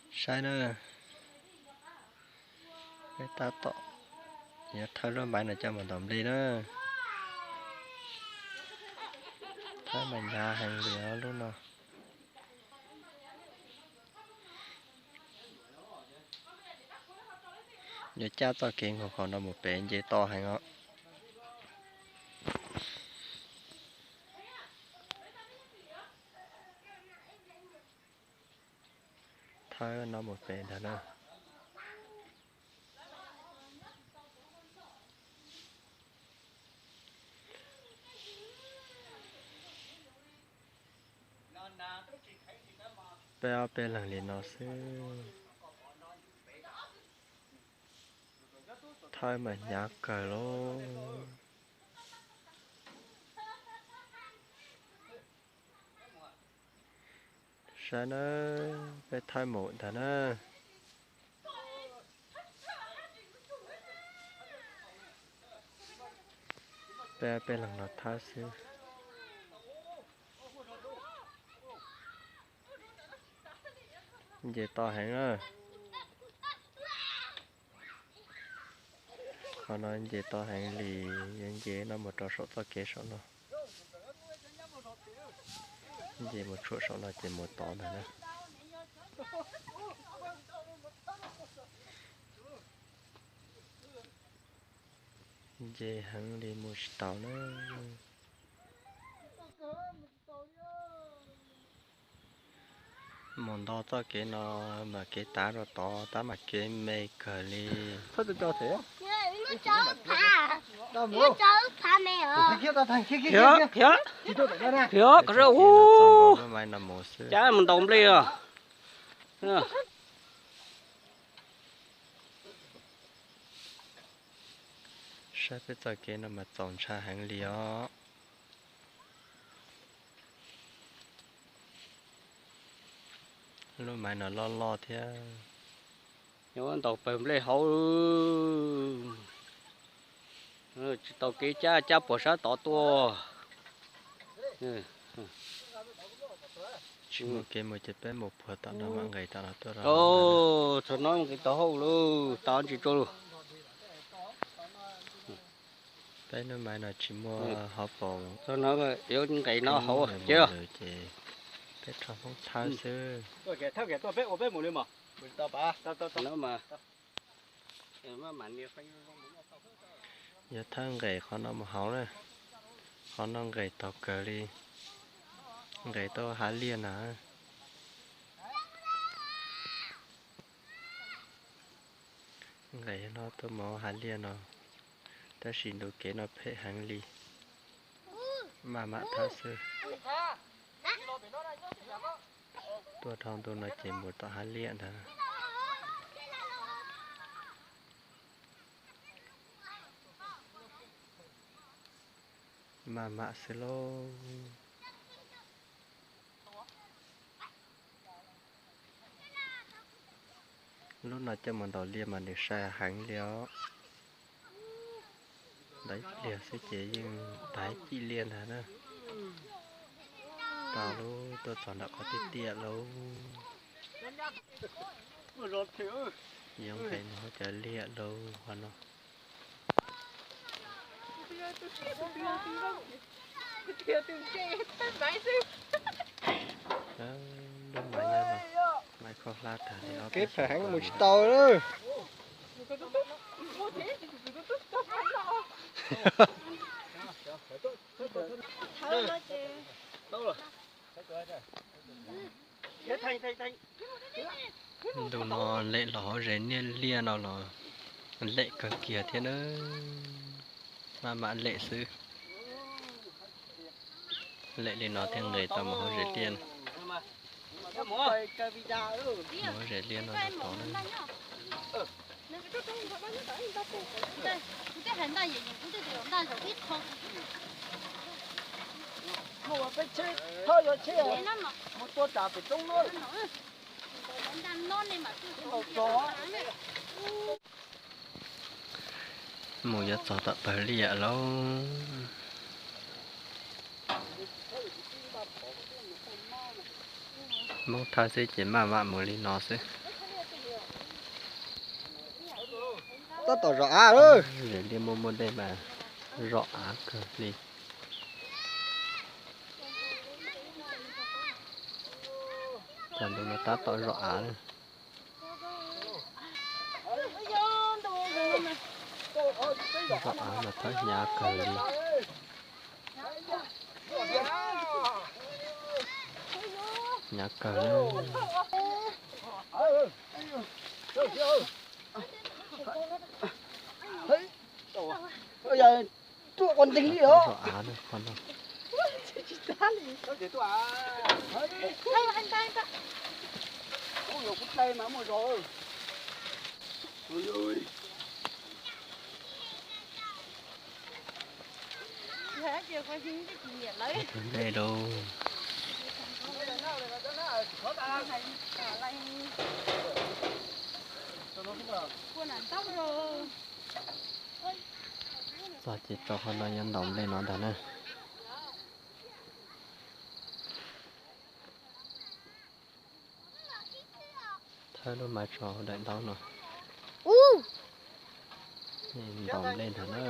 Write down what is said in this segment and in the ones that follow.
Saib na, peb tab tom yuav thawb lub maiv no coj mus ntaus nplej na. Thawb mas hnyav heev li os lub no. Yuav cab txoj kev nkaus qhov no mus pem nce toj heev os. Thawb no mus pem ntag na. Peb ob peb leeg li no xwb. Thawb mas hnyav kawg lauj. Saib na, peb thawb mus ntag na. Peb peb leeg no thawb xwb. Nce toj heev na. Qhov no nce toj heev li, yuav nce no mus rau saum txoj kev saum no. Nce mus tshuam saum no ces mus tod ntag na. Nce heev li mus tsis taus na. Mus nto txoj kev no mas kev tav rau tod tab mas kev me kawg li. Qhiov, qhiov, qhiov, mus ntaus nplej os. Saib peb txoj kev no mas txaus ntshai heev li os. Lub maiv no loj loj thiab. Ntaus pawg nplej hauv, tsis tau kev cab, cab puag sab tod tuaj. Tsis muaj kev mus ces peb mus puag tom no mam nqes tom no tuaj. Txog no nqes tau hauv lauj, tau ntsis rau lauj. Peb lub maiv no tsis muaj hauv paus, txog no yuav nqes no hauv ces peb rho Hmoob thawb xwb. Yuav thawb nqes qhov no mus hauv na, qhov no nqes taug kawg li, nqes tau hav liaj na. Nqes no tuaj mus hav liaj no, tab sis ntu kev no phem heev li, maj mam thawb xwb. Tuaj dhau ntu no ces mus tom hav liaj ntag. Maj mam xwb lauj. Lub no coj mus ntaus liaj mas nws sai heev li os. Ntaus ib pliag xwb ces yeej tag ib cim liaj ntag na. Tau lub tuaj txog nram qhov tiaj tiaj lauj. Yuav nqes mus hauv cov liaj lauj qhov no. Lub maiv no, maiv khaub hlab tag li. Kev phem heev mus tsis tau. Ntu no lem los hauv zes niaj liaj no los lem kawg kiag thiab na. Maj mam lem xwb. Lem li no thiaj nqes tau mus hauv zes liaj. Mus hauv zes liaj no tod na. Mus yuav txog tom pawg liaj lauj. Hmoob thawj xwb ces maj mam mus li no xwb. Tab tom zom av lawm. Liaj muaj muaj dej mas zom av kawg li. Cov ntu no tab tom zom av na. Zom av mas thawb hnyav kawg li. Hnyav kawg na. Ruaj ua nteeg li os. Zom av na qhov no. Tus nplej lauj. Txog ces tso qhov no yuav ntaus nplej no ntag na. Thawb lub maiv tso daim ntaub no. Ntaus nplej ntag na.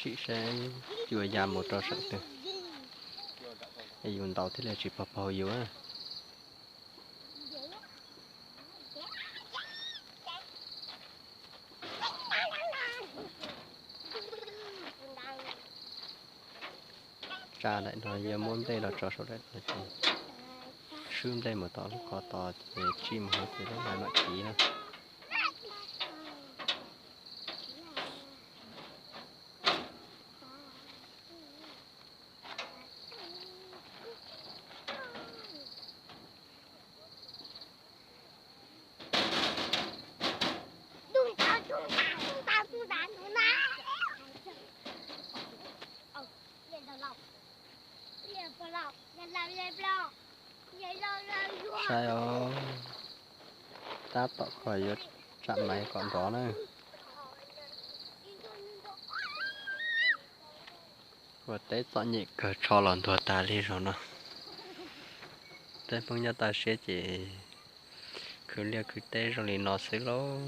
Sim saib yuav ya mus rau saum twg, es yus ntaus thiaj li tsis paug paug yus. Tsa daim no yuav muab nplej los tso saum daim no ces swb nplej mus tom lub qhov tod ces tsij mus hauv ces lub maiv mam kiv na. Saib os, tab tom kom yuav tsam maiv kom nrov na. Ua teb txom nyem kawg, tsho los ntuag tas li zaum no. Peb Hmoob nyob toj siab ces khwv liaj khwv teb zoo li no xwb lauj.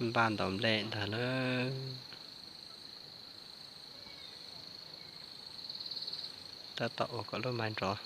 Npaj ntaus nplej ntag lauj. Tab tom ua kom lub maiv nrov.